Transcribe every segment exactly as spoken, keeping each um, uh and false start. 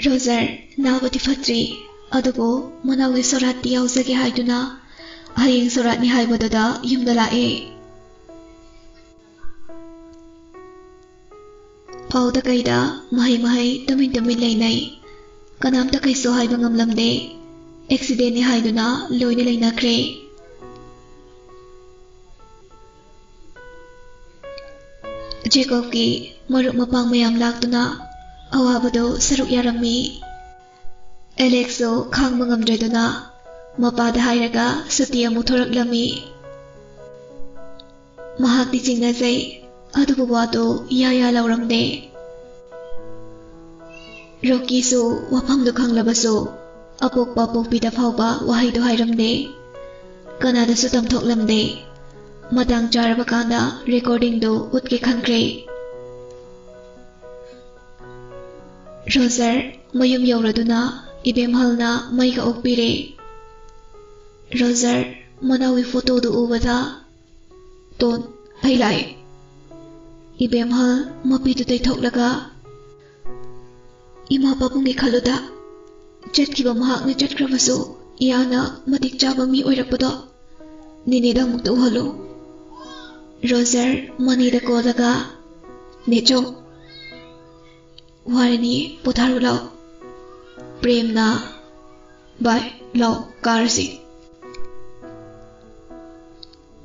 Roger, ꯅꯥꯕꯗꯤ ꯐꯠꯇ꯭ꯔꯤ, ꯑꯗꯨꯕꯨ ꯃꯅꯥꯎꯒꯤ ꯁꯣꯔꯥꯠꯇꯤ ꯌꯥꯎꯖꯒꯦ ꯍꯥꯏꯗꯨꯅ ꯍꯌꯦꯡ ꯁꯣꯔꯥꯠꯅꯤ ꯍꯥꯏꯕꯗꯨꯗ ꯌꯨꯝꯗ ꯂꯥꯛꯑꯦ꯫ ꯐꯥꯎꯗ ꯀꯩꯗ ꯃꯍꯩ ꯃꯍꯩ ꯇꯨꯃꯤꯟ ꯇꯨꯃꯤꯟ ꯂꯩꯅꯩ꯫ ꯀꯅꯥꯝꯇ ꯀꯩꯁꯨ ꯍꯥꯏꯕ ꯉꯝꯂꯝꯗꯦ꯫ ꯑꯦꯛꯁꯤꯗꯦꯟꯅꯤ ꯍꯥꯏꯗꯨꯅ ꯂꯣꯏꯅ ꯂꯩꯅꯈ꯭ꯔꯦ꯫ ꯖꯦꯀꯣꯕꯀꯤ ꯃꯔꯨꯞ ꯃꯄꯥꯡ ꯃꯌꯥꯝ ꯂꯥꯛꯇꯨꯅ ꯑꯋꯥꯕꯗꯨ ꯁꯔꯨꯛ ꯌꯥꯔꯝꯃꯤ꯫ ꯑꯦꯂꯦꯛꯁꯁꯨ ꯈꯥꯡꯕ ꯉꯝꯗ꯭ꯔꯗꯨꯅ ꯃꯄꯥꯗ ꯍꯥꯏꯔꯒ ꯁꯨꯇꯤ ꯑꯃꯨꯛ ꯊꯣꯔꯛꯂꯝꯃꯤ꯫ ꯃꯍꯥꯛꯇꯤ ꯆꯤꯡꯅꯖꯩ, ꯑꯗꯨꯕꯨ ꯋꯥꯗꯨ ꯏꯌꯥ ꯌꯥ ꯂꯥꯎꯔꯝꯗꯦ꯫ ꯔꯣꯀꯤꯁꯨ ꯋꯥꯐꯝꯗꯨ ꯈꯪꯂꯕꯁꯨ ꯑꯄꯣꯛꯄ ꯄꯣꯛꯄꯤꯗ ꯐꯥꯎꯕ ꯋꯥꯍꯩꯗꯨ ꯍꯥꯏꯔꯝꯗꯦ꯫ ꯀꯅꯥꯗꯁꯨ ꯇꯝꯊꯣꯛꯂꯝꯗꯦ꯫ ꯃꯇꯥꯡ ꯆꯥꯔꯕ ꯀꯥꯟꯗ ꯔꯦꯀꯣꯔꯗꯤꯡꯗꯨ ꯎꯠꯀꯦ ꯈꯟꯈ꯭ꯔꯦ꯫ ꯔꯣꯖꯔ ꯃꯌꯨꯝ ꯌꯧꯔꯗꯨꯅ ꯏꯕꯦꯝꯍꯜꯅ ꯃꯩꯒ ꯑꯣꯛꯄꯤꯔꯦ꯫ ꯔꯣꯖꯔ ꯃꯅꯥꯎꯒꯤ ꯐꯣꯇꯣꯗꯨ ꯎꯕꯗ, "ꯇꯣꯟ, ꯑꯩ ꯂꯥꯛꯑꯦ꯫" ꯏꯕꯦꯝꯍꯜ ꯃꯄꯤꯗꯨ ꯇꯩꯊꯣꯛꯂꯒ, "ꯏꯃꯥ ꯄꯥꯕꯨꯡꯒꯤ ꯈꯜꯂꯨꯗ, ꯆꯠꯈꯤꯕ ꯃꯍꯥꯛꯅ ꯆꯠꯈ꯭ꯔꯕꯁꯨ ꯏꯌꯥꯅ ꯃꯇꯤꯛ ꯆꯥꯕ ꯃꯤ ꯑꯣꯏꯔꯛꯄꯗꯣ ꯅꯦꯅꯦꯗ ꯑꯃꯨꯛꯇ ꯎꯍꯜꯂꯨ꯫" ꯔꯣꯖꯔ ꯃꯅꯤꯗ ꯀꯣꯜꯂꯒ, "ꯅꯦꯆꯧ, ꯋꯥꯔꯅꯤ, ꯄꯣꯊꯥꯔꯨ ꯂꯥꯎ꯫" ꯄ꯭ꯔꯦꯝꯅ, "ꯕꯥꯏ, ꯂꯥꯎ, ꯀꯥꯔꯁꯤ꯫"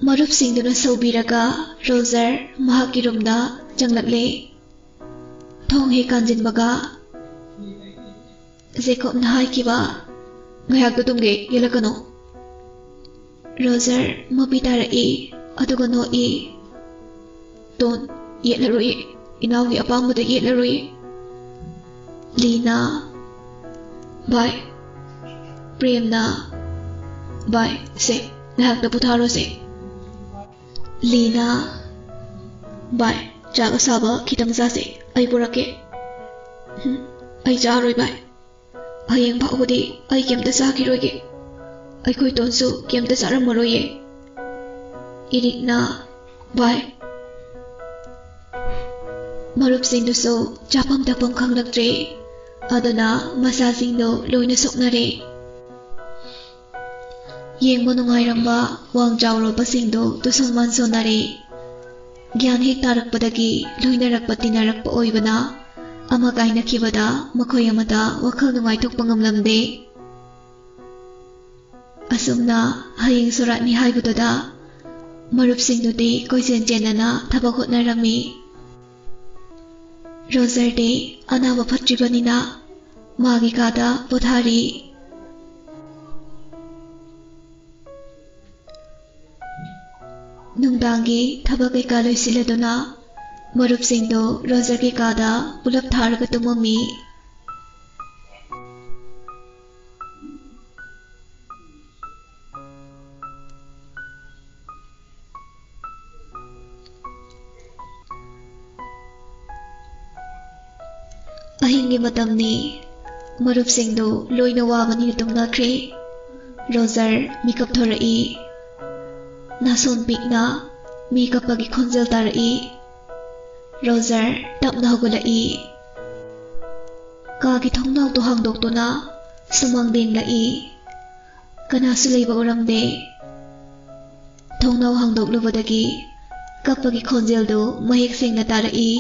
ꯃꯔꯨꯞꯁꯤꯡꯗꯨꯅ ꯁꯧꯕꯤꯔꯒ ꯔꯣꯖꯔ ꯃꯍꯥꯛꯀꯤ ꯔꯨꯝꯗ ꯆꯪꯂꯛꯂꯦ꯫ ꯊꯣꯡ ꯍꯦꯛ ꯀꯥꯟꯖꯤꯟꯕꯒ ꯖꯦꯀꯣꯕꯅ ꯍꯥꯏꯈꯤꯕ, "ꯉꯥꯏꯍꯥꯛꯇ ꯇꯨꯝꯒꯦ, ꯌꯦꯠꯂꯛꯀꯅꯨ꯫" ꯔꯣꯖꯔ ꯃꯄꯤ ꯇꯥꯔꯛꯏ, ꯑꯗꯨꯒ ꯅꯣꯛꯏ꯫ "ꯇꯣꯟ, ꯌꯦꯠꯂꯔꯣꯏꯌꯦ, ꯏꯅꯥꯎꯒꯤ ꯑꯄꯥꯝꯕꯗ ꯌꯦꯠꯂꯔꯣꯏꯌꯦ꯫" ꯂꯤꯅ, "ꯕꯥꯏ꯫" ꯄ꯭ꯔꯦꯝꯅ, "ꯕꯥꯏ, ꯁꯦ, ꯉꯥꯏꯍꯥꯛꯇ ꯄꯣꯊꯥꯔꯣꯁꯦ꯫" ꯂꯤꯅ, "ꯕꯥꯏ, ꯆꯥꯛ ꯑꯁꯥꯕ ꯈꯤꯇꯪ ꯆꯥꯁꯦ, ꯑꯩ ꯄꯨꯔꯛꯀꯦ꯫" "ꯍꯨꯝ, ꯑꯩ ꯆꯥꯔꯣꯏ ꯕꯥꯏ꯫ ꯍꯌꯦꯡ ꯐꯥꯎꯕꯗꯤ ꯑꯩ ꯀꯩꯝꯇ ꯆꯥꯈꯤꯔꯣꯏꯒꯦ꯫ ꯑꯩꯈꯣꯏ ꯇꯣꯟꯁꯨ ꯀꯩꯝꯇ ꯆꯥꯔꯝꯃꯔꯣꯏꯌꯦ꯫" ꯏꯔꯤꯛꯅ, "ꯕꯥꯏ꯫" ꯃꯔꯨꯞꯁꯤꯡꯗꯨꯁꯨ ꯆꯥꯐꯝ ꯊꯛꯐꯝ ꯈꯪꯂꯛꯇ꯭ꯔꯦ꯫ ꯑꯗꯨꯅ ꯃꯆꯥꯁꯤꯡꯗꯨ ꯂꯣꯏꯅ ꯁꯣꯛꯅꯔꯦ꯫ ꯌꯦꯡꯕ ꯅꯨꯡꯉꯥꯏꯔꯝꯕ ꯋꯥꯡ ꯆꯥꯎꯔꯕꯁꯤꯡꯗꯨ ꯇꯨꯁꯣꯟ ꯃꯥꯟꯁꯣꯟꯅꯔꯦ꯫ ꯒ꯭ꯌꯥꯟ ꯍꯦꯛ ꯇꯥꯔꯛꯄꯗꯒꯤ ꯂꯣꯏꯅꯔꯛꯄ ꯇꯤꯟꯅꯔꯛꯄ ꯑꯣꯏꯕꯅ ꯑꯃ ꯀꯥꯏꯅꯈꯤꯕꯗ ꯃꯈꯣꯏ ꯑꯃꯠꯇ ꯋꯥꯈꯜ ꯅꯨꯡꯉꯥꯏꯊꯣꯛꯄ ꯉꯝꯂꯝꯗꯦ꯫ ꯑꯁꯨꯝꯅ ꯍꯌꯦꯡ ꯁꯣꯔꯥꯠꯅꯤ ꯍꯥꯏꯕꯗꯨꯗ ꯃꯔꯨꯞꯁꯤꯡꯗꯨꯗꯤ ꯀꯣꯏꯆꯦꯟ ꯆꯦꯟꯗꯅ ꯊꯕꯛ ꯍꯣꯠꯅꯔꯝꯃꯤ꯫ ꯔꯣꯖꯔꯗꯤ ꯑꯅꯥꯕ ꯐꯠꯇ꯭ꯔꯤꯕꯅꯤꯅ ꯃꯥꯒꯤ ꯀꯥꯗ ꯄꯣꯊꯥꯔꯤ꯫ ꯅꯨꯡꯗꯥꯡꯒꯤ ꯊꯕꯛ ꯀꯩꯀꯥ ꯂꯣꯏꯁꯤꯜꯂꯗꯨꯅ ꯃꯔꯨꯞꯁꯤꯡꯗꯣ ꯔꯣꯖꯔꯒꯤ ꯀꯥꯗ ꯄꯨꯂꯞ ꯊꯥꯔꯒ ꯇꯨꯝꯃꯝꯃꯤ꯫ ꯑꯍꯤꯡꯒꯤ ꯃꯇꯝꯅꯤ꯫ ꯃꯔꯨꯞꯁꯤꯡꯗꯨ ꯂꯣꯏꯅ ꯋꯥꯕꯅꯤꯅ ꯇꯨꯝꯅꯈ꯭ꯔꯦ꯫ ꯔꯣꯖꯔ ꯃꯤꯀꯞ ꯊꯣꯔꯛꯏ꯫ ꯅꯥꯁꯣꯟ ꯄꯤꯛꯅ ꯃꯤ ꯀꯞꯄꯒꯤ ꯈꯣꯟꯖꯦꯜ ꯇꯥꯔꯛꯏ꯫ ꯔꯣꯖꯔ ꯇꯞꯅ ꯍꯧꯒꯠꯂꯛꯏ꯫ ꯀꯥꯒꯤ ꯊꯣꯡꯅꯥꯎꯗꯨ ꯍꯥꯡꯗꯣꯛꯇꯨꯅ ꯁꯨꯃꯥꯡ ꯂꯦꯡꯂꯛꯏ꯫ ꯀꯅꯥꯁꯨ ꯂꯩꯕ ꯎꯔꯝꯗꯦ꯫ ꯊꯣꯡꯅꯥꯎ ꯍꯥꯡꯗꯣꯛꯂꯨꯕꯗꯒꯤ ꯀꯞꯄꯒꯤ ꯈꯣꯟꯖꯦꯜꯗꯨ ꯃꯌꯦꯛ ꯁꯦꯡꯅ ꯇꯥꯔꯛꯏ꯫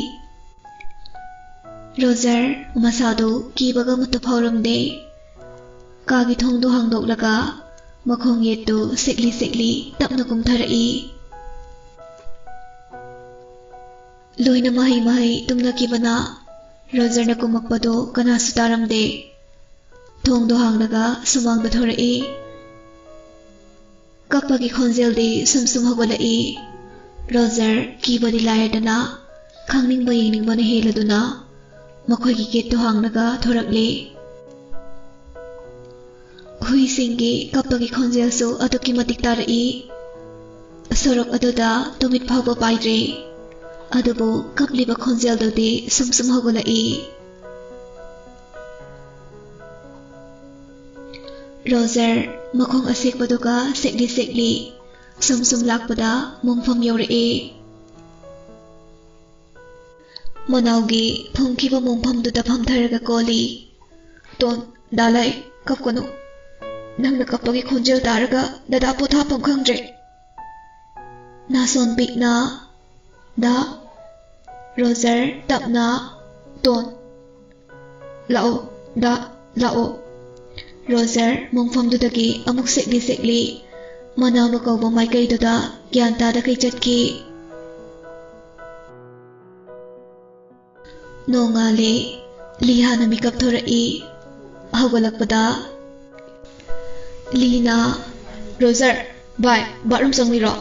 ꯔꯣꯖꯔ ꯃꯁꯥꯗꯨ ꯀꯤꯕꯒ ꯑꯃꯠꯇ ꯐꯥꯎꯔꯝꯗꯦ꯫ ꯀꯥꯒꯤ ꯊꯣꯡꯗꯨ ꯍꯥꯡꯗꯣꯛꯂꯒ ꯃꯈꯣꯡ ꯌꯦꯠꯇꯨ ꯁꯤꯛꯂꯤ ꯁꯤꯛꯂꯤ ꯇꯞꯅ ꯀꯨꯝꯊꯔꯛꯏ꯫ ꯂꯣꯏꯅ ꯃꯍꯩ ꯃꯍꯩ ꯇꯨꯝꯅꯈꯤꯕꯅ ꯔꯣꯖꯔꯅ ꯀꯨꯝꯃꯛꯄꯗꯨ ꯀꯅꯥꯁꯨ ꯇꯥꯔꯝꯗꯦ꯫ ꯊꯣꯡꯗꯨ ꯍꯥꯡꯂꯒ ꯁꯨꯃꯥꯡꯗ ꯊꯣꯔꯛꯏ꯫ ꯀꯞꯄꯒꯤ ꯈꯣꯟꯖꯦꯜꯗꯤ ꯁꯨꯝ ꯁꯨꯝ ꯍꯧꯒꯠꯂꯛꯏ꯫ ꯔꯣꯖꯔ ꯀꯤꯕꯗꯤ ꯂꯥꯏꯔꯗꯅ ꯈꯪꯅꯤꯡꯕ ꯌꯦꯡꯅꯤꯡꯕꯅ ꯍꯦꯜꯂꯗꯨꯅ ꯃꯈꯣꯏꯒꯤ ꯒꯦꯠꯇꯨ ꯍꯥꯡꯂꯒ ꯊꯣꯔꯛꯂꯦ꯫ ꯍꯨꯏꯁꯤꯡꯒꯤ ꯀꯞꯄꯒꯤ ꯈꯣꯟꯖꯦꯜꯁꯨ ꯑꯗꯨꯛꯀꯤ ꯃꯇꯤꯛ ꯇꯥꯔꯛꯏ꯫ ꯁꯣꯔꯣꯛ ꯑꯗꯨꯗ ꯇꯨꯃꯤꯠ ꯐꯥꯎꯕ ꯄꯥꯏꯗ꯭ꯔꯦ꯫ ꯑꯗꯨꯕꯨ ꯀꯞꯂꯤꯕ ꯈꯣꯟꯖꯦꯜꯗꯨꯗꯤ ꯁꯨꯝ ꯁꯨꯝ ꯍꯧꯒꯠꯂꯛꯏ꯫ ꯔꯣꯖꯔ ꯃꯈꯣꯡ ꯑꯁꯦꯛꯄꯗꯨꯒ ꯁꯦꯛꯂꯤ ꯁꯦꯛꯂꯤ ꯁꯨꯝ ꯁꯨꯝ ꯂꯥꯛꯄꯗ ꯃꯣꯡꯐꯝ ꯌꯧꯔꯛꯑꯦ꯫ ꯃꯅꯥꯎꯒꯤ ꯐꯝꯈꯤꯕ ꯃꯣꯡꯐꯝꯗꯨꯗ ꯐꯝꯊꯔꯒ ꯀꯣꯜꯂꯤ꯫ ꯇꯣꯟ, ꯗꯥ ꯂꯩ, ꯀꯞꯀꯅꯨ꯫ ꯅꯪꯅ ꯀꯞꯄꯒꯤ ꯈꯣꯟꯖꯦꯜ ꯇꯥꯔꯒ ꯗꯗꯥ ꯄꯣꯊꯥꯐꯝ ꯈꯪꯗ꯭ꯔꯦ꯫ ꯅꯥꯁꯣꯟ ꯄꯤꯛꯅ, ꯗꯥ꯫ ꯔꯣꯖꯔ ꯇꯞꯅ, ꯇꯣꯟ꯫ ꯂꯥꯛꯑꯣ, ꯗꯥ, ꯂꯥꯛꯑꯣ꯫ ꯔꯣꯖꯔ ꯃꯣꯡꯐꯝꯗꯨꯗꯒꯤ ꯑꯃꯨꯛ ꯁꯦꯛꯂꯤ ꯁꯦꯛꯂꯤ ꯃꯅꯥꯕ ꯀꯧꯕ ꯃꯥꯏꯀꯩꯗꯨꯗ ꯒ꯭ꯌꯥꯟ ꯇꯥꯗꯈꯩ ꯆꯠꯈꯤ꯫ ꯅꯣꯡꯉꯥꯜꯂꯦ꯫ ꯂꯤ ꯍꯥꯟꯅ ꯃꯤꯀꯞ ꯊꯣꯔꯛꯏ꯫ ꯍꯧꯒꯠꯂꯛꯄꯗ ꯂꯤꯅ, "ꯔꯣꯖꯔ, ꯚꯥꯏ, ꯕꯥꯠꯔꯨꯝ ꯆꯪꯂꯤꯔꯣ?"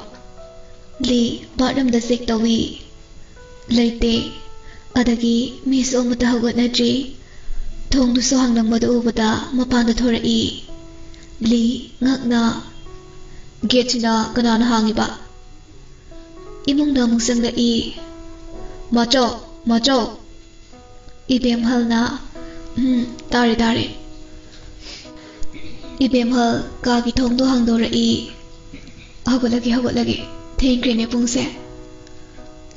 ꯂꯤ ꯕꯥꯠꯔꯨꯝꯗ ꯆꯦꯛ ꯇꯧꯏ꯫ ꯂꯩꯇꯦ꯫ ꯑꯗꯒꯤ ꯃꯤꯁꯨ ꯑꯃꯠꯇ ꯍꯧꯒꯠꯅꯗ꯭ꯔꯤ꯫ ꯊꯣꯡꯗꯨꯁꯨ ꯍꯥꯡꯂꯝꯕꯗꯨ ꯎꯕꯗ ꯃꯄꯥꯟꯗ ꯊꯣꯔꯛꯏ꯫ ꯂꯤ ꯉꯛꯅ, "ꯒꯦꯠꯁꯤꯅ ꯀꯅꯥꯅ ꯍꯥꯡꯉꯤꯕ?" ꯏꯃꯨꯡꯗ ꯑꯃꯨꯛ ꯆꯪꯂꯛꯏ꯫ "ꯃꯥꯆꯧ, ꯃꯥꯆꯧ!" ꯏꯕꯦꯝꯍꯜꯅ, "ꯎꯝ, ꯇꯥꯔꯦ, ꯇꯥꯔꯦ꯫" ꯏꯕꯦꯝꯍꯜ ꯀꯥꯒꯤ ꯊꯣꯡꯗꯣ ꯍꯥꯡꯗꯣꯔꯛꯏ꯫ "ꯍꯧꯒꯠꯂꯒꯦ, ꯍꯧꯒꯠꯂꯒꯦ꯫ ꯊꯦꯡꯈ꯭ꯔꯦꯅꯦ ꯄꯨꯡꯁꯦ꯫"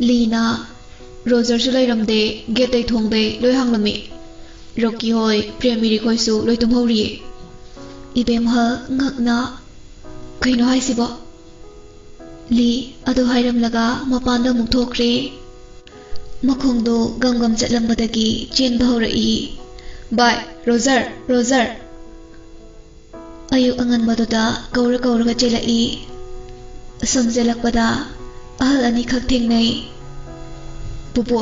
ꯂꯤꯅ, "ꯔꯣꯖꯔꯁꯨ ꯂꯩꯔꯝꯗꯦ, ꯒꯦꯠꯇꯩ ꯊꯣꯡꯗꯩ ꯂꯣꯏ ꯍꯥꯡꯂꯝꯃꯤ꯫ ꯔꯣꯀꯤ ꯍꯣꯏ, ꯄ꯭ꯔꯦꯝ ꯃꯤꯔꯤꯛ ꯍꯣꯏꯁꯨ ꯂꯣꯏ ꯇꯨꯝꯍꯧꯔꯤꯌꯦ꯫" ꯏꯕꯦꯝꯍꯜ ꯉꯛꯅ, "ꯀꯩꯅꯣ ꯍꯥꯏꯁꯤꯕꯣ?" ꯂꯤ ꯑꯗꯨ ꯍꯥꯏꯔꯝꯂꯒ ꯃꯄꯥꯟꯗ ꯑꯃꯨꯛ ꯊꯣꯛꯈ꯭ꯔꯦ꯫ ꯃꯈꯣꯡꯗꯣ ꯒꯝ ꯒꯝ ꯆꯠꯂꯝꯕꯗꯒꯤ ꯆꯦꯟꯕ ꯍꯧꯔꯛꯏ꯫ "ꯚꯥꯏ, ꯔꯣꯖꯔ, ꯔꯣꯖꯔ!" ꯑꯌꯨꯛ ꯑꯉꯟꯕꯗꯨꯗ ꯀꯧꯔ ꯀꯧꯔꯒ ꯆꯦꯜꯂꯛꯏ꯫ ꯑꯁꯨꯝ ꯆꯦꯜꯂꯛꯄꯗ ꯑꯍꯜ ꯑꯅꯤꯈꯛ ꯊꯦꯡꯅꯩ꯫ "ꯄꯨꯄꯨ,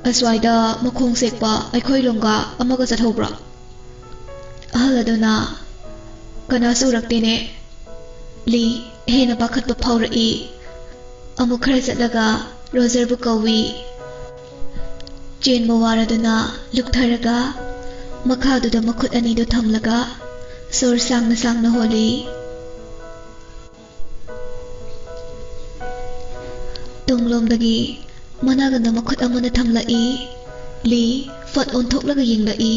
ꯑꯁ꯭ꯋꯥꯏꯗ ꯃꯈꯣꯡ ꯁꯦꯛꯄ ꯑꯩꯈꯣꯏ ꯂꯣꯡꯒꯥ ꯑꯃꯒ ꯆꯠꯍꯧꯕ꯭ꯔꯣ?" ꯑꯍꯜ ꯑꯗꯨꯅ, "ꯀꯅꯥꯁꯨ ꯎꯔꯛꯇꯦꯅꯦ꯫" ꯂꯤ ꯍꯦꯟꯅ ꯄꯥꯈꯠꯄ ꯐꯥꯎꯔꯛꯏ꯫ ꯑꯃꯨꯛ ꯈꯔ ꯆꯠꯂꯒ ꯔꯣꯖꯔꯕꯨ ꯀꯧꯏ꯫ ꯆꯦꯟꯕ ꯋꯥꯔꯗꯨꯅ ꯂꯨꯞꯊꯔꯒ ꯃꯈꯥꯗꯨꯗ ꯃꯈꯨꯠ ꯑꯅꯤꯗꯨ ꯊꯝꯂꯒ ꯁꯣꯔ ꯁꯥꯡꯅ ꯁꯥꯡꯅ ꯍꯣꯜꯂꯤ꯫ ꯇꯨꯡꯂꯣꯝꯗꯒꯤ ꯃꯅꯥꯒꯟꯗ ꯃꯈꯨꯠ ꯑꯃꯅ ꯊꯝꯂꯛꯏ꯫ ꯂꯤ ꯐꯠ ꯑꯣꯟꯊꯣꯛꯂꯒ ꯌꯦꯡꯂꯛꯏ꯫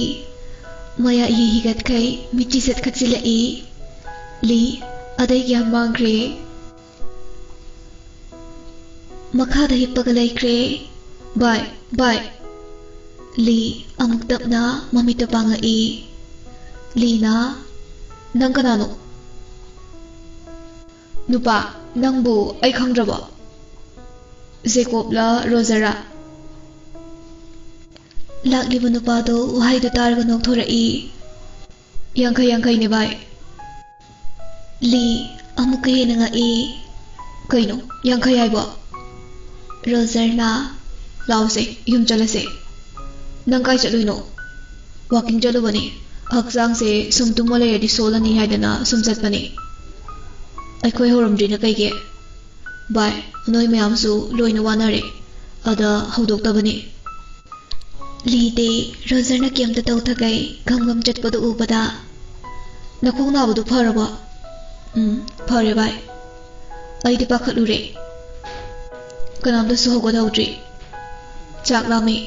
ꯃꯌꯥ ꯏꯍꯤ ꯍꯤꯒꯠꯈꯩ ꯃꯤꯠꯆꯤ ꯆꯠꯈꯠꯆꯤꯜꯂꯛꯏ꯫ ꯂꯤ ꯑꯗꯩ ꯒ꯭ꯌꯥꯟ ꯃꯥꯡꯈ꯭ꯔꯦ꯫ ꯃꯈꯥꯗ ꯍꯤꯞꯄꯒ ꯂꯩꯈ꯭ꯔꯦ꯫ "ꯚꯥꯏ, ꯚꯥꯏ!" ꯂꯤ ꯑꯃꯨꯛ ꯇꯞꯅ ꯃꯃꯤꯠꯇ ꯄꯥꯡꯉꯛꯏ꯫ ꯂꯤꯅꯥ, ꯅꯪ ꯀꯅꯥꯅꯣ? ꯅꯨꯄꯥ, ꯅꯪꯕꯨ ꯑꯩ ꯈꯪꯗ꯭ꯔꯕꯣ? ꯖꯦꯀꯣꯕꯂ ꯔꯣꯖꯔꯔ? ꯂꯥꯛꯂꯤꯕ ꯅꯨꯄꯥꯗꯣ ꯋꯥꯍꯩꯗꯨ ꯇꯥꯔꯒ ꯅꯣꯛꯊꯣꯔꯛꯏ꯫ ꯌꯥꯡꯈꯩ ꯌꯥꯡꯈꯩꯅꯦ ꯚꯥꯏ꯫ ꯂꯤ ꯑꯃꯨꯛꯀ ꯍꯦꯟꯅ ꯉꯛꯏ꯫ ꯀꯩꯅꯣ ꯌꯥꯡꯈꯩ ꯍꯥꯏꯕꯣ? ꯔꯣꯖꯔꯅ, ꯂꯥꯎꯁꯦ, ꯌꯨꯝ ꯆꯠꯂꯁꯦ꯫ ꯅꯪ ꯀꯥꯏ ꯆꯠꯂꯨꯏꯅꯣ? ꯋꯥꯀꯤꯡ ꯆꯠꯂꯨꯕꯅꯦ꯫ ꯍꯛꯆꯥꯡꯁꯦ ꯁꯨꯝ ꯇꯨꯝꯃ ꯂꯩꯔꯗꯤ ꯁꯣꯜꯂꯅꯤ ꯍꯥꯏꯗꯅ ꯁꯨꯝ ꯆꯠꯄꯅꯦ꯫ ꯑꯩꯈꯣꯏ ꯍꯧꯔꯝꯗ꯭ꯔꯤꯅ ꯀꯩꯒꯤ? ꯚꯥꯏ, ꯅꯣꯏ ꯃꯌꯥꯝꯁꯨ ꯂꯣꯏꯅ ꯋꯥꯅꯔꯦ꯫ ꯑꯗ ꯍꯧꯗꯣꯛꯇꯕꯅꯦ꯫ ꯂꯤꯗꯤ ꯔꯣꯖꯔꯅ ꯀꯩꯝꯇ ꯇꯧꯊꯈꯩ ꯒꯝ ꯒꯝ ꯆꯠꯄꯗꯨ ꯎꯕꯗ, "ꯅꯈꯣꯡ ꯅꯥꯕꯗꯨ ꯐꯔꯕꯣ?" "ꯎꯝ, ꯐꯔꯦ ꯚꯥꯏ꯫ ꯑꯩꯗꯤ ꯄꯥꯈꯠꯂꯨꯔꯦ꯫ ꯀꯅꯥꯝꯇꯁꯨ ꯍꯧꯒꯠꯍꯧꯗ꯭ꯔꯤ꯫ ꯆꯥꯛ ꯂꯥꯝꯃꯤ꯫"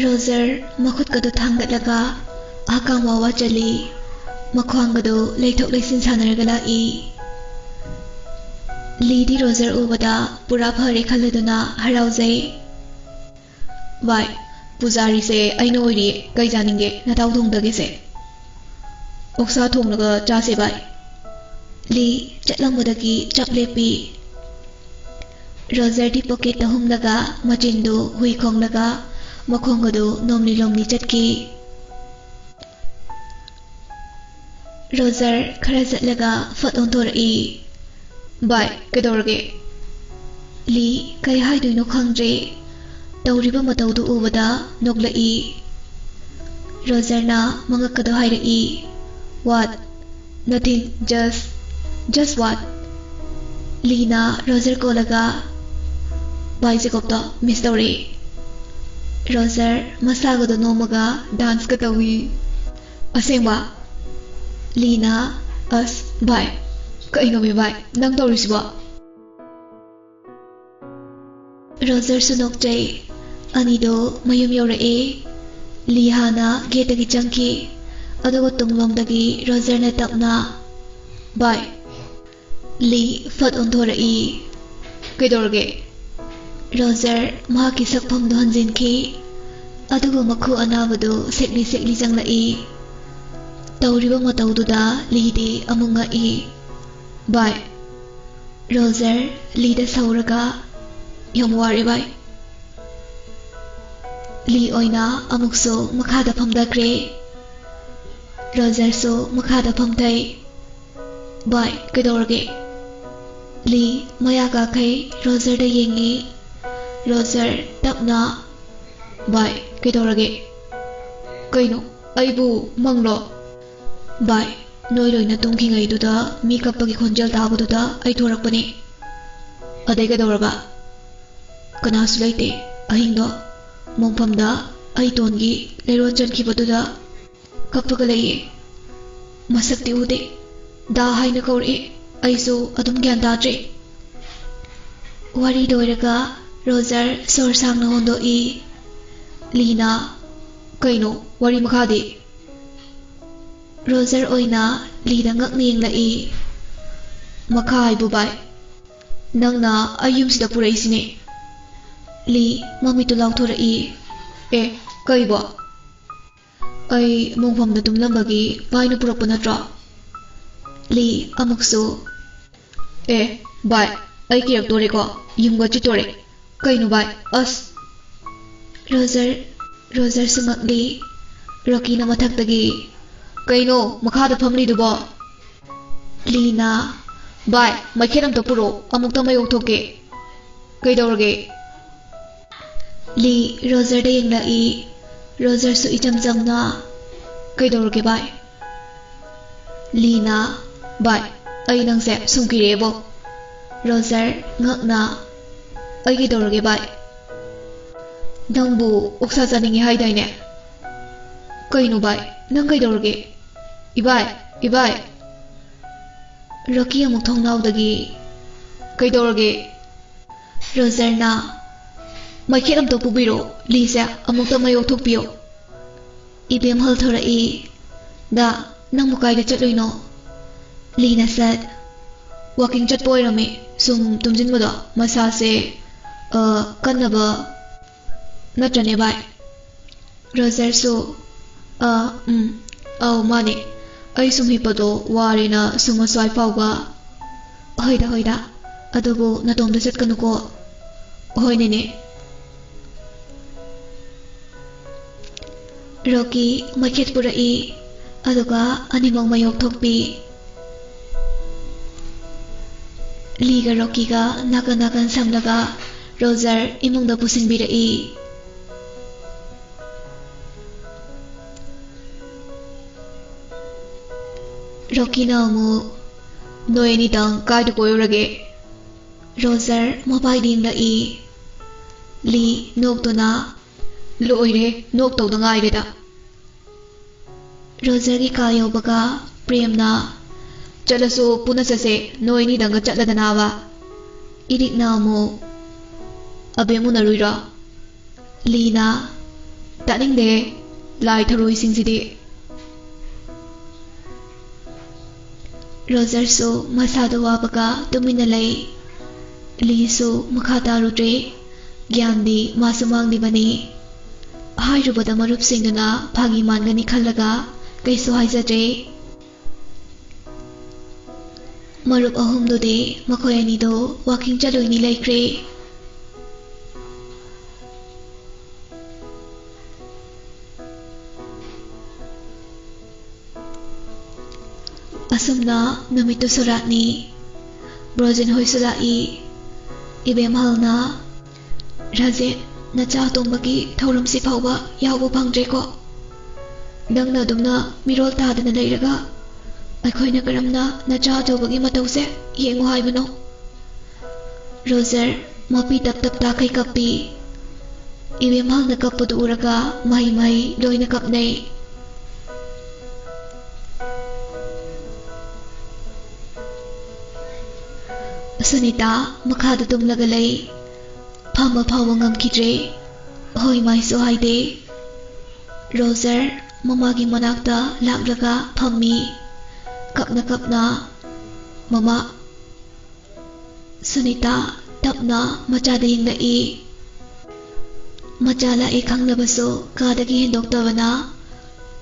ꯔꯣꯖꯔ ꯃꯈꯨꯠꯀꯗꯨ ꯊꯥꯡꯒꯠꯂꯒ ꯑꯍꯀꯥꯝ ꯋꯥ ꯋꯥ ꯆꯜꯂꯤ꯫ ꯃꯈ꯭ꯋꯥꯡꯒꯗꯨ ꯂꯩꯊꯣꯛ ꯂꯩꯁꯤꯟ ꯁꯥꯟꯅꯔꯒ ꯂꯥꯛꯏ꯫ ꯂꯤꯗꯤ ꯔꯣꯖꯔ ꯎꯕꯗ ꯄꯨꯔꯥ ꯐꯔꯦ ꯈꯜꯂꯗꯨꯅ ꯍꯔꯥꯎꯖꯩ꯫ "ꯚꯥꯏ, ꯄꯨꯖꯥꯔꯤꯁꯦ ꯑꯩꯅ ꯑꯣꯏꯔꯤꯌꯦ꯫ ꯀꯩ ꯆꯥꯅꯤꯡꯒꯦ? ꯅꯇꯥꯎ ꯊꯣꯡꯗꯒꯦꯁꯦ?" "ꯑꯣꯛꯁꯥ ꯊꯣꯡꯂꯒ ꯆꯥꯁꯦ ꯚꯥꯏ꯫" ꯂꯤ ꯆꯠꯂꯝꯕꯗꯒꯤ ꯆꯞ ꯂꯦꯞꯄꯤ꯫ ꯔꯣꯖꯔꯗꯤ ꯄꯣꯀꯦꯠꯇ ꯍꯨꯝꯂꯒ ꯃꯆꯤꯟꯗꯨ ꯍꯨꯏ ꯈꯣꯡꯂꯒ ꯃꯈꯣꯡꯒꯗꯨ ꯅꯣꯝꯂꯤ ꯂꯣꯝꯂꯤ ꯆꯠꯈꯤ꯫ ꯔꯣꯖꯔ ꯈꯔ ꯆꯠꯂꯒ ꯐꯠ ꯑꯣꯟꯊꯣꯔꯛꯏ꯫ "ꯚꯥꯏ, ꯀꯩꯗꯧꯔꯒꯦ?" ꯂꯤ ꯀꯩ ꯍꯥꯏꯗꯣꯏꯅꯣ ꯈꯪꯗ꯭ꯔꯦ꯫ ꯇꯧꯔꯤꯕ ꯃꯇꯧꯗꯨ ꯎꯕꯗ ꯅꯣꯛꯂꯛꯏ꯫ ꯔꯣꯖꯔꯅ ꯃꯉꯛꯀꯗꯣ ꯍꯥꯏꯔꯛꯏ꯫ "What? Nothing, just, just what?" ꯂꯤꯅ ꯔꯣꯖꯔ ꯀꯣꯜꯂꯒ, "ꯚꯥꯏ ꯖꯦꯀꯣꯕꯇꯣ ꯃꯤꯁ ꯇꯧꯔꯦ꯫" ꯔꯣꯖꯔ ꯃꯁꯥꯒꯗꯣ ꯅꯣꯝꯃꯒ ꯗꯥꯟꯁꯀ ꯇꯧꯏ꯫ "ꯑꯁꯦꯡꯕ?" ꯂꯤꯅ, "ꯑꯁ ꯚꯥꯏ, ꯀꯩꯅꯣꯃꯤ ꯚꯥꯏ ꯅꯪ ꯇꯧꯔꯤꯁꯤꯕꯣ?" ꯔꯣꯖꯔꯁꯨ ꯅꯣꯛꯆꯩ꯫ ꯑꯅꯤꯗꯣ ꯃꯌꯨꯝ ꯌꯧꯔꯛꯑꯦ꯫ ꯂꯤ ꯍꯥꯟꯅ ꯒꯦꯠꯇꯒꯤ ꯆꯪꯈꯤ, ꯑꯗꯨꯒ ꯇꯨꯡꯂꯣꯝꯗꯒꯤ ꯔꯣꯖꯔꯅ ꯇꯞꯅ, "ꯚꯥꯏ꯫" ꯂꯤ ꯐꯠ ꯑꯣꯟꯊꯣꯔꯛꯏ꯫ "ꯀꯩꯗꯧꯔꯒꯦ?" ꯔꯣꯖꯔ ꯃꯍꯥꯛꯀꯤ ꯁꯛꯐꯝꯗꯨ ꯍꯟꯖꯤꯟꯈꯤ꯫ ꯑꯗꯨꯒ ꯃꯈꯨ ꯑꯅꯥꯕꯗꯨ ꯁꯦꯛꯂꯤ ꯁꯦꯛꯂꯤ ꯆꯪꯂꯛꯏ꯫ ꯇꯧꯔꯤꯕ ꯃꯇꯧꯗꯨꯗ ꯂꯤꯗꯤ ꯑꯃꯨꯛ ꯉꯛꯏ꯫ "ꯚꯥꯏ꯫" ꯔꯣꯖꯔ ꯂꯤꯗ ꯁꯧꯔꯒ, "ꯌꯥꯝ ꯋꯥꯔꯦ ꯚꯥꯏ꯫" ꯂꯤ ꯑꯣꯏꯅ ꯑꯃꯨꯛꯁꯨ ꯃꯈꯥꯗ ꯐꯝꯊꯈ꯭ꯔꯦ꯫ ꯔꯣꯖꯔꯁꯨ ꯃꯈꯥꯗ ꯐꯝꯊꯩ꯫ "ꯚꯥꯏ, ꯀꯩꯗꯧꯔꯒꯦ?" ꯂꯤ ꯃꯌꯥ ꯀꯥꯈꯩ ꯔꯣꯖꯔꯗ ꯌꯦꯡꯉꯤ꯫ ꯔꯣꯖꯔ ꯇꯞꯅ, "ꯚꯥꯏ, ꯀꯩꯗꯧꯔꯒꯦ?" "ꯀꯩꯅꯣ, ꯑꯩꯕꯨ ꯃꯪꯂꯣ?" "ꯚꯥꯏ, ꯅꯣꯏ ꯂꯣꯏꯅ ꯇꯨꯝꯈꯤꯉꯩꯗꯨꯗ ꯃꯤ ꯀꯞꯄꯒꯤ ꯈꯣꯟꯖꯦꯜ ꯇꯥꯕꯗꯨꯗ ꯑꯩ ꯊꯣꯔꯛꯄꯅꯦ꯫ ꯑꯗꯩ ꯀꯩꯗꯧꯔꯕ?" "ꯀꯅꯥꯁꯨ ꯂꯩꯇꯦ꯫ ꯑꯍꯤꯡꯗꯣ ꯃꯣꯡꯐꯝꯗ ꯑꯩ ꯇꯣꯟꯒꯤ ꯂꯩꯔꯣꯟ ꯆꯟꯈꯤꯕꯗꯨꯗ ꯀꯞꯄꯒ ꯂꯩꯌꯦ꯫ ꯃꯁꯛꯇꯤ ꯎꯗꯦ꯫ ꯗꯥ ꯍꯥꯏꯅ ꯀꯧꯔꯛꯑꯦ꯫ ꯑꯩꯁꯨ ꯑꯗꯨꯝ ꯒ꯭ꯌꯥꯟ ꯇꯥꯗ꯭ꯔꯦ꯫" ꯋꯥꯔꯤ ꯂꯣꯏꯔꯒ ꯔꯣꯖꯔ ꯁꯣꯔ ꯁꯥꯡꯅ ꯍꯣꯟꯗꯣꯛꯏ꯫ ꯂꯤꯅ, "ꯀꯩꯅꯣ, ꯋꯥꯔꯤ ꯃꯈꯥꯗꯤ?" ꯔꯣꯖꯔ ꯑꯣꯏꯅ ꯂꯤꯗ ꯉꯛꯅ ꯌꯦꯡꯂꯛꯏ꯫ "ꯃꯈꯥ ꯍꯥꯏꯕꯨ ꯚꯥꯏ, ꯅꯪꯅ ꯑꯩ ꯌꯨꯝꯁꯤꯗ ꯄꯨꯔꯛꯏꯁꯤꯅꯦ꯫" ꯂꯤ ꯃꯃꯤꯠꯇꯨ ꯂꯥꯎꯊꯣꯔꯛꯏ꯫ "ꯑꯦ, ꯀꯩꯕꯣ?" "ꯑꯩ ꯃꯣꯡꯐꯝꯗ ꯇꯨꯝꯂꯝꯕꯒꯤ ꯚꯥꯏꯅ ꯄꯨꯔꯛꯄ ꯅꯠꯇ꯭ꯔꯣ?" ꯂꯤ ꯑꯃꯨꯛꯁꯨ, "ꯑꯦ, ꯚꯥꯏ, ꯑꯩ ꯀꯤꯔꯛꯇꯣꯔꯦꯀꯣ, ꯌꯨꯝꯒ ꯆꯤꯠꯇꯣꯔꯦ꯫ ꯀꯩꯅꯣ ꯚꯥꯏ, ꯑꯁ!" ꯔꯣꯖꯔ, ꯔꯣꯖꯔꯁꯨ ꯉꯛꯂꯤ꯫ ꯔꯣꯀꯤꯅ ꯃꯊꯛꯇꯒꯤ, "ꯀꯩꯅꯣ ꯃꯈꯥꯗ ꯐꯝꯂꯤꯗꯨꯕꯣ?" ꯂꯤꯅ, "ꯚꯥꯏ, ꯃꯩꯈꯦꯠ ꯑꯝꯇ ꯄꯨꯔꯛꯑꯣ, ꯑꯃꯨꯛꯇ ꯃꯩ ꯑꯣꯛꯊꯣꯛꯀꯦ꯫" "ꯀꯩꯗꯧꯔꯒꯦ?" ꯂꯤ ꯔꯣꯖꯔꯗ ꯌꯦꯡꯂꯛꯏ꯫ ꯔꯣꯖꯔꯁꯨ ꯏꯆꯝ ꯆꯝꯅ, "ꯀꯩꯗꯧꯔꯒꯦ ꯚꯥꯏ?" ꯂꯤꯅ, "ꯚꯥꯏ, ꯑꯩ ꯅꯪꯁꯦ ꯁꯨꯝ ꯀꯤꯔꯛꯑꯦꯕꯣ꯫" ꯔꯣꯖꯔ ꯉꯛꯅ, "ꯑꯩ ꯀꯩꯗꯧꯔꯒꯦ ꯚꯥꯏ?" "ꯅꯪꯕꯨ ꯑꯣꯛꯁꯥ ꯆꯥꯅꯤꯡꯉꯤ ꯍꯥꯏꯗꯥꯏꯅꯦ?" "ꯀꯩꯅꯣ ꯚꯥꯏ, ꯅꯪ ꯀꯩꯗꯧꯔꯒꯦ?" "ꯏꯚꯥꯏ, ꯏꯚꯥꯏ!" ꯔꯣꯀꯤ ꯑꯃꯨꯛ ꯊꯣꯡꯅꯥꯎꯗꯒꯤ, "ꯀꯩꯗꯧꯔꯒꯦ?" ꯔꯣꯖꯔꯅ, "ꯃꯩꯈꯦꯠ ꯑꯝꯇ ꯄꯨꯕꯤꯔꯛꯑꯣ, ꯂꯤꯁꯦ ꯑꯃꯨꯛꯇ ꯃꯩ ꯑꯣꯛꯊꯣꯛꯄꯤꯌꯣ꯫" ꯏꯕꯦꯝꯍꯜ ꯊꯣꯔꯛꯏ꯫ "ꯗꯥ, ꯅꯪꯕꯨ ꯀꯥꯏꯗ ꯆꯠꯂꯨꯏꯅꯣ?" ꯂꯤꯅ ꯁꯠ, "ꯋꯥꯀꯤꯡ ꯆꯠꯄ ꯑꯣꯏꯔꯝꯃꯦ꯫ ꯁꯨꯝ ꯇꯨꯝꯁꯤꯟꯕꯗꯣ ꯃꯁꯥꯁꯦ, ꯑ, ꯀꯟꯅꯕ ꯅꯠꯇ꯭ꯔꯅꯦ ꯚꯥꯏ?" ꯔꯣꯖꯔꯁꯨ, "ꯑ, ꯎꯝ, ꯑꯧ, ꯃꯥꯅꯦ꯫ ꯑꯩ ꯁꯨꯝ ꯍꯤꯞꯄꯗꯣ ꯋꯥꯔꯦꯅ ꯁꯨꯝ ꯑꯁ꯭ꯋꯥꯏ ꯐꯥꯎꯕ꯫" "ꯍꯣꯏꯗ, ꯍꯣꯏꯗ꯫ ꯑꯗꯨꯕꯨ ꯅꯇꯣꯝꯇ ꯆꯠꯀꯅꯨꯀꯣ꯫" "ꯍꯣꯏ, ꯅꯦꯅꯦ꯫" ꯔꯣꯀꯤ ꯃꯩꯈꯦꯠ ꯄꯨꯔꯛꯏ, ꯑꯗꯨꯒ ꯑꯅꯤꯃꯛ ꯃꯌꯣꯛ ꯊꯣꯛꯄꯤ꯫ ꯂꯤꯒ ꯔꯣꯀꯤꯒ ꯅꯥꯀꯟ ꯅꯥꯀꯟ ꯁꯝꯂꯒ ꯔꯣꯖꯔ ꯏꯃꯨꯡꯗ ꯄꯨꯁꯤꯟꯕꯤꯔꯛꯏ꯫ ꯔꯣꯀꯤꯅ ꯑꯃꯨꯛ, "ꯅꯣꯏ ꯑꯅꯤꯗꯪ ꯀꯥꯏꯗ ꯀꯣꯏꯔꯨꯔꯒꯦ?" Roger mobile ꯌꯦꯡꯂꯛꯏ꯫ ꯂꯤ ꯅꯣꯛꯇꯨꯅ, "ꯂꯣꯏꯔꯦ, ꯅꯣꯛꯇꯧꯗ ꯉꯥꯏꯔꯦꯗ꯫" ꯔꯣꯖꯔꯒꯤ ꯀꯥ ꯌꯧꯕꯒ ꯄ꯭ꯔꯦꯝꯅ, "ꯆꯠꯂꯁꯨ ꯄꯨꯟꯅ ꯆꯠꯁꯦ, ꯅꯣꯏ ꯑꯅꯤꯗꯪꯒ ꯆꯠꯂꯗꯅꯕ꯫" ꯏꯔꯤꯛꯅ ꯑꯃꯨꯛ, "ꯑꯕꯦꯝ ꯎꯅꯔꯨꯏꯔꯣ?" ꯂꯤꯅ, "ꯇꯥꯅꯤꯡꯗꯦ, ꯂꯥꯏ ꯊꯔꯣꯏꯁꯤꯡꯁꯤꯗꯤ꯫" ꯔꯣꯖꯔꯁꯨ ꯃꯁꯥꯗ ꯋꯥꯕꯒ ꯇꯨꯃꯤꯟꯅ ꯂꯩ꯫ ꯂꯤꯁꯨ ꯃꯈꯥ ꯇꯥꯔꯨꯗ꯭ꯔꯦ꯫ ꯒ꯭ꯌꯥꯟꯗꯤ ꯃꯥꯁꯨ ꯃꯥꯡꯂꯤꯕꯅꯤ꯫ ꯍꯥꯏꯔꯨꯕꯗ ꯃꯔꯨꯞꯁꯤꯡꯗꯨꯅ ꯐꯥꯒꯤ ꯃꯥꯟꯒꯅꯤ ꯈꯜꯂꯒ ꯀꯩꯁꯨ ꯍꯥꯏꯖꯗ꯭ꯔꯦ꯫ ꯃꯔꯨꯞ ꯑꯍꯨꯝꯗꯨꯗꯤ ꯃꯈꯣꯏ ꯑꯅꯤꯗꯨ ꯋꯥꯀꯤꯡ ꯆꯠꯂꯨꯏꯅꯤ ꯂꯩꯈ꯭ꯔꯦ꯫ ꯑꯁꯨꯝꯅ ꯅꯨꯃꯤꯠꯇꯨꯁꯨ ꯔꯥꯠꯅꯤ꯫ ꯕ꯭ꯔꯣꯖꯦꯟ ꯍꯣꯏꯁꯨ ꯂꯥꯛꯏ꯫ ꯏꯕꯦꯝꯍꯜꯅ, "ꯔꯥꯖꯦꯟ, ꯅꯆꯥ ꯑꯇꯣꯝꯕꯒꯤ ꯊꯧꯔꯝꯁꯤ ꯐꯥꯎꯕ ꯌꯥꯎꯕ ꯐꯪꯗ꯭ꯔꯦꯀꯣ꯫ ꯅꯪꯅ ꯑꯗꯨꯝꯅ ꯃꯤꯔꯣꯜ ꯇꯥꯗꯅ ꯂꯩꯔꯒ ꯑꯩꯈꯣꯏꯅ ꯀꯔꯝꯅ ꯅꯆꯥ ꯑꯆꯧꯕꯒꯤ ꯃꯇꯧꯁꯦ ꯌꯦꯡꯉꯨ ꯍꯥꯏꯕꯅꯣ?" ꯔꯣꯖꯔ ꯃꯄꯤ ꯇꯞ ꯇꯞ ꯇꯥꯈꯩ ꯀꯞꯄꯤ꯫ ꯏꯕꯦꯝꯍꯜꯅ ꯀꯞꯄꯗꯨ ꯎꯔꯒ ꯃꯍꯩ ꯃꯍꯩ ꯂꯣꯏꯅ ꯀꯞꯅꯩ꯫ ꯁꯨꯅꯤꯇꯥ ꯃꯈꯥꯗ ꯇꯨꯝꯂꯒ ꯂꯩ꯫ ꯐꯝꯕ ꯐꯥꯎꯕ ꯉꯝꯈꯤꯗ꯭ꯔꯦ꯫ ꯍꯣꯏ ꯃꯥꯏꯁꯨ ꯍꯥꯏꯗꯦ꯫ ꯔꯣꯖꯔ ꯃꯃꯥꯒꯤ ꯃꯅꯥꯛꯇ ꯂꯥꯛꯂꯒ ꯐꯝꯃꯤ꯫ ꯀꯞꯅ ꯀꯞꯅ, "ꯃꯃꯥ꯫" ꯁꯨꯅꯤꯇꯥ ꯇꯞꯅ ꯃꯆꯥꯗ ꯌꯦꯡꯂꯛꯏ꯫ ꯃꯆꯥ ꯂꯥꯛꯏ ꯈꯪꯂꯕꯁꯨ ꯀꯥꯗꯒꯤ ꯍꯦꯟꯗꯣꯛꯇꯕꯅ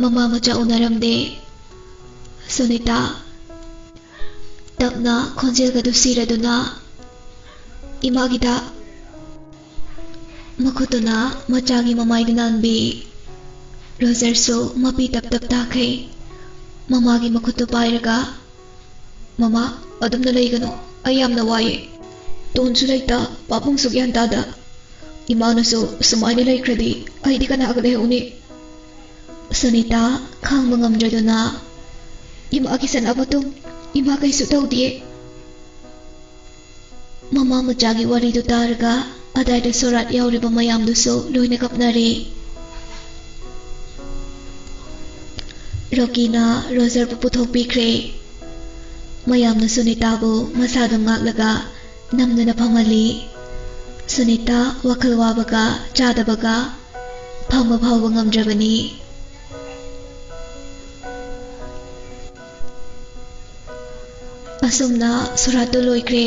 ꯃꯃꯥ ꯃꯆꯥ ꯎꯅꯔꯝꯗꯦ꯫ ꯁꯨꯅꯤꯇꯥ ꯇꯞꯅ ꯈꯣꯟꯖꯦꯜꯒꯗꯨ ꯁꯤꯔꯗꯨꯅ, "ꯏꯃꯥꯒꯤꯗ!" ꯃꯈꯨꯠꯇꯨꯅ ꯃꯆꯥꯒꯤ ꯃꯃꯥꯏꯗ ꯅꯥꯟꯕꯤ꯫ ꯔꯣꯖꯔꯁꯨ ꯃꯄꯤ ꯇꯞ ꯇꯞ ꯇꯥꯈꯩ ꯃꯃꯥꯒꯤ ꯃꯈꯨꯠꯇꯨ ꯄꯥꯏꯔꯒ, "ꯃꯃꯥ, ꯑꯗꯨꯝꯅ ꯂꯩꯒꯅꯨ꯫ ꯑꯩ ꯌꯥꯝꯅ ꯋꯥꯏꯌꯦ꯫ ꯇꯣꯟꯁꯨ ꯂꯩꯇ, ꯄꯥꯕꯨꯡꯁꯨ ꯒ꯭ꯌꯥꯟ ꯇꯥꯗ꯫ ꯏꯃꯥꯅꯁꯨ ꯁꯨꯃꯥꯏꯅ ꯂꯩꯈ꯭ꯔꯗꯤ ꯑꯩꯗꯤ ꯀꯅꯥꯒ ꯂꯩꯍꯧꯅꯤ?" ꯁꯨꯅꯤꯇꯥ ꯈꯥꯡꯕ ꯉꯝꯗ꯭ꯔꯗꯨꯅ, "ꯏꯃꯥꯒꯤ ꯁꯅꯥꯕꯨꯇꯨꯝ, ꯏꯃꯥ ꯀꯩꯁꯨ ꯇꯧꯗꯤꯌꯦ꯫" ꯃꯃꯥ ꯃꯆꯥꯒꯤ ꯋꯥꯔꯤꯗꯨ ꯇꯥꯔꯒ ꯑꯗꯥꯏꯗ ꯁꯣꯔꯥꯠ ꯌꯥꯎꯔꯤꯕ ꯃꯌꯥꯝꯗꯨꯁꯨ ꯂꯣꯏꯅ ꯀꯞꯅꯔꯦ꯫ ꯔꯣꯀꯤꯅ ꯔꯣꯖꯔꯕꯨ ꯄꯨꯊꯣꯛꯄꯤꯈ꯭ꯔꯦ꯫ ꯃꯌꯥꯝꯅ ꯁꯨꯅꯤꯇꯥꯕꯨ ꯃꯁꯥꯗ ꯉꯥꯛꯂꯒ ꯅꯝꯗꯨꯅ ꯐꯝꯍꯜꯂꯤ꯫ ꯁꯨꯅꯤꯇꯥ ꯋꯥꯈꯜ ꯋꯥꯕꯒ ꯆꯥꯗꯕꯒ ꯐꯝꯕ ꯐꯥꯎꯕ ꯉꯝꯗ꯭ꯔꯕꯅꯤ꯫ ꯑꯁꯨꯝꯅ ꯁꯣꯔꯥꯠꯇꯨ ꯂꯣꯏꯈ꯭ꯔꯦ꯫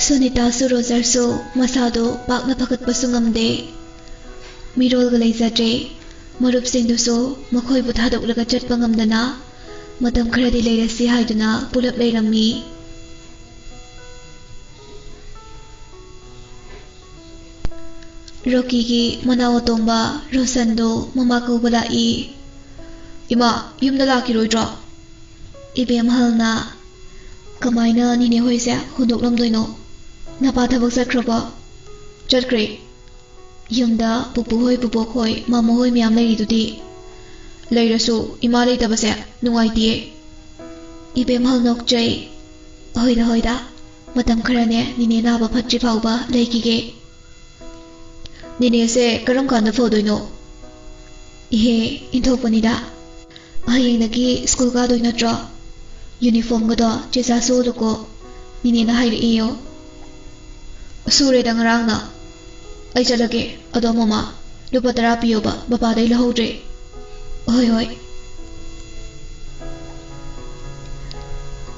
ꯁꯨꯅꯤꯇꯥꯁꯨ ꯔꯣꯖꯔꯁꯨ ꯃꯁꯥꯗꯣ ꯄꯥꯛꯅ ꯐꯒꯠꯄꯁꯨ ꯉꯝꯗꯦ꯫ ꯃꯤꯔꯣꯜꯒ ꯂꯩꯖꯗ꯭ꯔꯦ꯫ ꯃꯔꯨꯞꯁꯤꯡꯗꯨꯁꯨ ꯃꯈꯣꯏꯕꯨ ꯊꯥꯗꯣꯛꯂꯒ ꯆꯠꯄ ꯉꯝꯗꯅ ꯃꯇꯝ ꯈꯔꯗꯤ ꯂꯩꯔꯁꯤ ꯍꯥꯏꯗꯨꯅ ꯄꯨꯂꯞ ꯂꯩꯔꯝꯃꯤ꯫ ꯔꯣꯀꯤꯒꯤ ꯃꯅꯥꯎ ꯑꯇꯣꯝꯕ ꯔꯣꯁꯟꯗꯣ ꯃꯃꯥ ꯀꯧꯕ ꯂꯥꯛꯏ꯫ "ꯏꯃꯥ, ꯌꯨꯝꯗ ꯂꯥꯛꯈꯤꯔꯣꯏꯗ꯭ꯔꯣ?" ꯏꯕꯦꯝꯍꯜꯅ, "ꯀꯃꯥꯏꯅ ꯅꯤꯅꯦ ꯍꯣꯏꯁꯦ ꯍꯨꯟꯗꯣꯛꯂꯝꯗꯣꯏꯅꯣ? ꯅꯄꯥ ꯊꯕꯛ ꯆꯠꯈ꯭ꯔꯕꯣ?" "ꯆꯠꯈ꯭ꯔꯦ꯫ ꯌꯨꯝꯗ ꯄꯨꯄꯨ ꯍꯣꯏ, ꯄꯨꯕꯣꯛ ꯍꯣꯏ, ꯃꯥꯃꯣ ꯍꯣꯏ ꯃꯌꯥꯝ ꯂꯩꯔꯤꯗꯨꯗꯤ꯫ ꯂꯩꯔꯁꯨ ꯏꯃꯥ ꯂꯩꯇꯕꯁꯦ ꯅꯨꯡꯉꯥꯏꯇꯦ꯫" ꯏꯕꯦꯝꯍꯜ ꯅꯣꯛꯆꯩ꯫ "ꯍꯣꯏꯗ, ꯍꯣꯏꯗ, ꯃꯇꯝ ꯈꯔꯅꯦ ꯅꯤꯅꯦ ꯅꯥꯕ ꯐꯠꯇ꯭ꯔꯤ ꯐꯥꯎꯕ ꯂꯩꯈꯤꯒꯦ꯫ ꯅꯤꯅꯦꯁꯦ ꯀꯔꯝ ꯀꯥꯟꯗ ꯐꯗꯣꯏꯅꯣ?" "ꯏꯍꯦ, ꯏꯟꯊꯣꯛꯄꯅꯤꯗ꯫ ꯍꯌꯦꯡꯗꯒꯤ ꯁ꯭ꯀꯨꯜ ꯀꯥꯗꯣꯏ ꯅꯠꯇ꯭ꯔꯣ? ꯌꯨꯅꯤꯐꯣꯔꯝꯒꯗꯣ ꯆꯦꯆꯥ ꯁꯨꯍꯜꯂꯨꯀꯣ, ꯅꯤꯅꯦꯅ ꯍꯥꯏꯔꯛꯑꯦꯌꯣ꯫" "ꯁꯨꯔꯦꯗ ꯉꯔꯥꯡꯅ꯫ ꯑꯩ ꯆꯠꯂꯒꯦ꯫ ꯑꯗꯣ ꯃꯃꯥ, ꯂꯨꯄꯥ ꯇꯔꯥ ꯄꯤꯌꯣꯕ, ꯕꯕꯥꯗꯩ ꯂꯧꯍꯧꯗ꯭ꯔꯦ꯫" ꯍꯣꯏ, ꯍꯣꯏ꯫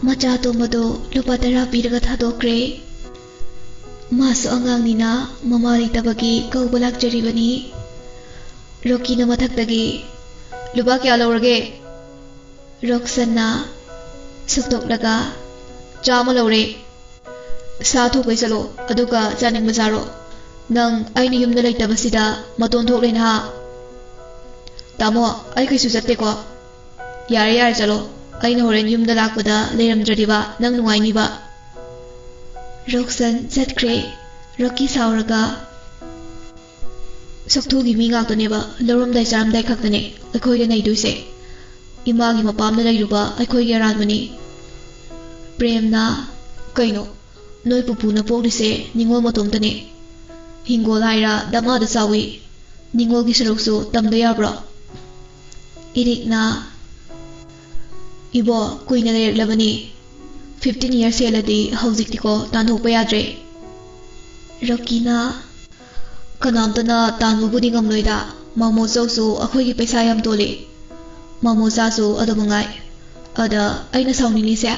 ꯃꯆꯥ ꯑꯇꯣꯝꯕꯗꯣ ꯂꯨꯄꯥ ꯇꯔꯥ ꯄꯤꯔꯒ ꯊꯥꯗꯣꯛꯈ꯭ꯔꯦ꯫ ꯃꯥꯁꯨ ꯑꯉꯥꯡꯅꯤꯅ ꯃꯃꯥ ꯂꯩꯇꯕꯒꯤ ꯀꯧꯕ ꯂꯥꯛꯆꯔꯤꯕꯅꯤ꯫ ꯔꯣꯀꯤꯅ ꯃꯊꯛꯇꯒꯤ, "ꯂꯨꯄꯥ ꯀꯌꯥ ꯂꯧꯔꯒꯦ?" ꯔꯣꯛꯁꯟꯅ ꯁꯨꯛꯇꯣꯛꯂꯒ, "ꯆꯥꯝꯃ ꯂꯧꯔꯦ꯫ ꯁꯥ ꯊꯣꯛꯄꯩ ꯆꯠꯂꯣ, ꯑꯗꯨꯒ ꯆꯥꯅꯤꯡꯕ ꯆꯥꯔꯣ꯫ ꯅꯪ ꯑꯩꯅ ꯌꯨꯝꯗ ꯂꯩꯇꯕꯁꯤꯗ ꯃꯇꯣꯟ ꯊꯣꯛꯂꯦꯅ ꯍꯥ?" "ꯇꯥꯃꯣ, ꯑꯩ ꯀꯩꯁꯨ ꯆꯠꯇꯦꯀꯣ꯫ ꯌꯥꯔꯦ, ꯌꯥꯔꯦ, ꯆꯠꯂꯣ꯫ ꯑꯩꯅ ꯍꯣꯔꯦꯟ ꯌꯨꯝꯗ ꯂꯥꯛꯄꯗ ꯂꯩꯔꯝꯗ꯭ꯔꯗꯤꯕ ꯅꯪ ꯅꯨꯡꯉꯥꯏꯅꯤꯕ?" ꯔꯣꯛꯁꯟ ꯆꯠꯈ꯭ꯔꯦ꯫ ꯔꯣꯀꯤ ꯁꯥꯎꯔꯒ, "ꯁꯛꯊꯨꯒꯤ ꯃꯤ ꯉꯥꯛꯇꯅꯦꯕ, ꯂꯧꯔꯝꯗꯥꯏ ꯆꯥꯔꯝꯗꯥꯏ ꯈꯛꯇꯅꯦ ꯑꯩꯈꯣꯏꯗ ꯅꯩꯗꯣꯏꯁꯦ꯫ ꯏꯃꯥꯒꯤ ꯃꯄꯥꯝꯗ ꯂꯩꯔꯨꯕ ꯑꯩꯈꯣꯏꯒꯤ ꯑꯔꯥꯟꯕꯅꯤ꯫" ꯄ꯭ꯔꯦꯝꯅ, "ꯀꯩꯅꯣ, ꯅꯣꯏ ꯄꯨꯄꯨꯅ ꯄꯣꯛꯂꯤꯁꯦ ꯅꯤꯉꯣꯜ ꯃꯇꯣꯝꯇꯅꯦ꯫ ꯍꯤꯡꯒꯣꯜ ꯍꯥꯏꯔ ꯗꯃꯥꯗ ꯆꯥꯎꯏ꯫ ꯅꯤꯉꯣꯜꯒꯤ ꯁꯔꯨꯛꯁꯨ ꯇꯝꯗ ꯌꯥꯕ꯭ꯔꯣ?" ꯏꯔꯤꯛꯅ, "ꯏꯕꯣ, ꯀꯨꯏꯅ ꯂꯩꯔꯛꯂꯕꯅꯤ꯫ Fifteen years ꯍꯦꯜꯂꯗꯤ ꯍꯧꯖꯤꯛꯇꯤꯀꯣ ꯇꯥꯟꯊꯣꯛꯄ ꯌꯥꯗ꯭ꯔꯦ꯫" ꯔꯣꯀꯤꯅ, "ꯀꯅꯥꯝꯇꯅ ꯇꯥꯟꯕꯕꯨꯗꯤ ꯉꯝꯂꯣꯏꯗ꯫ ꯃꯥꯃꯣ ꯆꯧꯁꯨ ꯑꯩꯈꯣꯏꯒꯤ ꯄꯩꯁꯥ ꯌꯥꯝ ꯇꯣꯜꯂꯤ꯫ ꯃꯥꯃꯣ ꯆꯥꯁꯨ ꯑꯗꯨ ꯃꯉꯥꯏ꯫ ꯑꯗ ꯑꯩꯅ ꯁꯥꯎꯅꯤꯡꯂꯤꯁꯦ,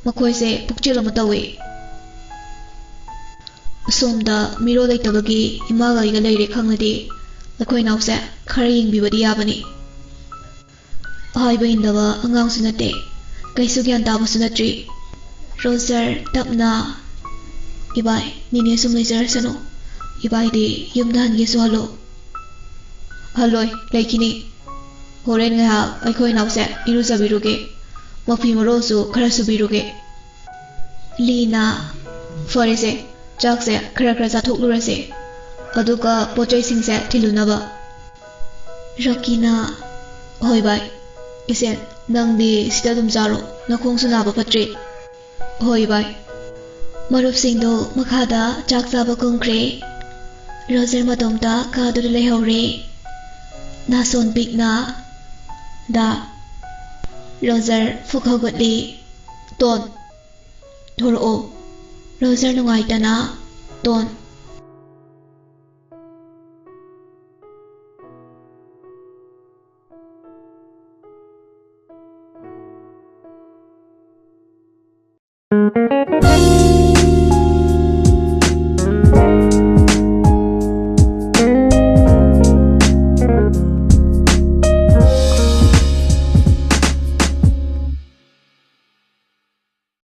ꯃꯈꯣꯏꯁꯦ ꯄꯨꯛꯆꯦꯜ ꯑꯃ ꯇꯧꯏ꯫ ꯁꯣꯝꯗ ꯃꯤꯔꯣꯜ ꯂꯩꯇꯕꯒꯤ ꯏꯃꯥꯒ ꯑꯩꯒ ꯂꯩꯔꯦ ꯈꯪꯂꯗꯤ ꯑꯩꯈꯣꯏ ꯏꯅꯥꯎꯁꯦ ꯈꯔ ꯌꯦꯡꯕꯤꯕꯗꯤ ꯌꯥꯕꯅꯤ꯫" ꯍꯥꯏꯕ ꯏꯟꯗꯕ ꯑꯉꯥꯡꯁꯨ ꯅꯠꯇꯦ, ꯀꯩꯁꯨ ꯒ꯭ꯌꯥꯟ ꯇꯥꯕꯁꯨ ꯅꯠꯇ꯭ꯔꯤ꯫ ꯔꯣꯖꯔ ꯇꯞꯅ, "ꯏꯕꯥꯏ, ꯅꯤꯅꯦ ꯁꯨꯝ ꯂꯩꯖꯔꯁꯅꯨ꯫ ꯏꯕꯥꯏꯗꯤ ꯌꯨꯝꯗ ꯍꯟꯒꯦꯁꯨ ꯍꯜꯂꯣ꯫" "ꯍꯜꯂꯣꯏ, ꯂꯩꯈꯤꯅꯤ꯫ ꯍꯣꯔꯦꯟ ꯉꯥꯏꯍꯥꯛ ꯑꯩꯈꯣꯏ ꯏꯅꯥꯎꯁꯦ ꯏꯔꯨꯖꯕꯤꯔꯨꯒꯦ, ꯃꯐꯤ ꯃꯔꯣꯜꯁꯨ ꯈꯔ ꯁꯨꯕꯤꯔꯨꯒꯦ꯫" ꯂꯤꯅ, "ꯐꯔꯦꯁꯦ, ꯆꯥꯛꯁꯦ ꯈꯔ ꯈꯔ ꯆꯥꯊꯣꯛꯂꯨꯔꯁꯦ, ꯑꯗꯨꯒ ꯄꯣꯠ ꯆꯩꯁꯤꯡꯁꯦ ꯊꯤꯜꯂꯨꯅꯕ꯫" ꯔꯣꯀꯤꯅ, "ꯍꯣꯏ ꯚꯥꯏ꯫ ꯏꯆꯦ, ꯅꯪꯗꯤ ꯁꯤꯗ ꯑꯗꯨꯝ ꯆꯥꯔꯣ, ꯅꯈꯣꯡꯁꯨ ꯅꯥꯕ ꯐꯠꯇ꯭ꯔꯤ꯫" "ꯍꯣꯏ ꯚꯥꯏ꯫" ꯃꯔꯨꯞꯁꯤꯡꯗꯨ ꯃꯈꯥꯗ ꯆꯥꯛ ꯆꯥꯕ ꯀꯨꯝꯈ꯭ꯔꯦ꯫ ꯔꯣꯖꯔ ꯃꯇꯣꯝꯇ ꯀꯥꯗꯨꯗ ꯂꯩꯍꯧꯔꯦ꯫ ꯅꯥꯁꯣꯟ ꯄꯤꯛꯅ, "ꯗꯥ꯫" ꯔꯣꯖꯔ ꯐꯨꯛ ꯍꯧꯒꯠꯂꯤ꯫ "ꯇꯣꯟ, ꯊꯣꯔꯛꯑꯣ꯫" ꯔꯣꯖꯔ ꯅꯨꯡꯉꯥꯏꯇꯅ, "ꯇꯣꯟ,